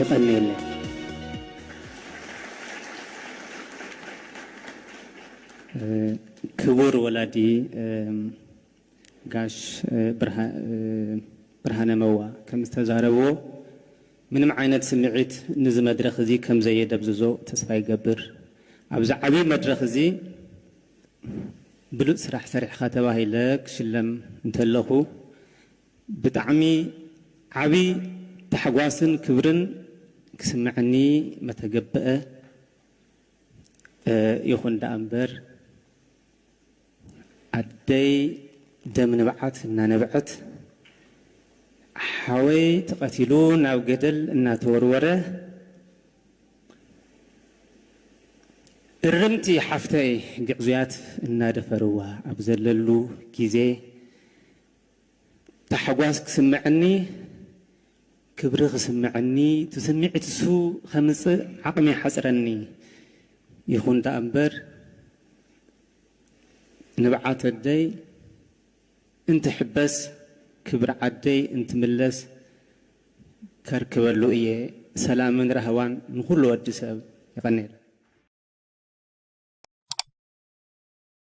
ቀኒየለይ። ክቡር ወላዲ፣ ጋሽ ብርሃ- ብርሃነ መዋ ከም ዝተዛረብዎ፣ ምንም ዓይነት ስምዒት ንዚ መድረኽ እዚ ከም ዘየደብዝዞ ተስፋ ይገብር። ኣብዚ ዓብዪ መድረኽ እዚ ብሉጽ ስራሕ ሰሪሕኻ ተባሂለ ክሽለም እንተለኹ፣ ብጣዕሚ ዓብዪ ታሕጓስን ክብርን ክስምዐኒ መተገብአ። ይኹን ደኣ እምበር፣ ኣደይ ደም ንብዓት እናነብዐት፣ ሓወይ ተቐቲሉ ናብ ገደል እናተወርወረ፣ እርምቲ ሓፍተይ ግዕዙያት እናደፈርዋ ኣብ ዘለሉ ግዜ፣ ታሕጓስ ክስምዐኒ፣ ክብሪ ክስምዐኒ፣ እቲ ስምዒት እሱ ከምጽእ ዓቕሚ ይሓጽረኒ። ይኹን ደኣ እምበር፣ ንብዓት ኣደይ እንትሕበስ፣ ክብሪ ዓደይ እንትምለስ ከርክበሉ እየ። ሰላምን ራህዋን ንኹሉ ወዲ ሰብ። የቐንየለይ።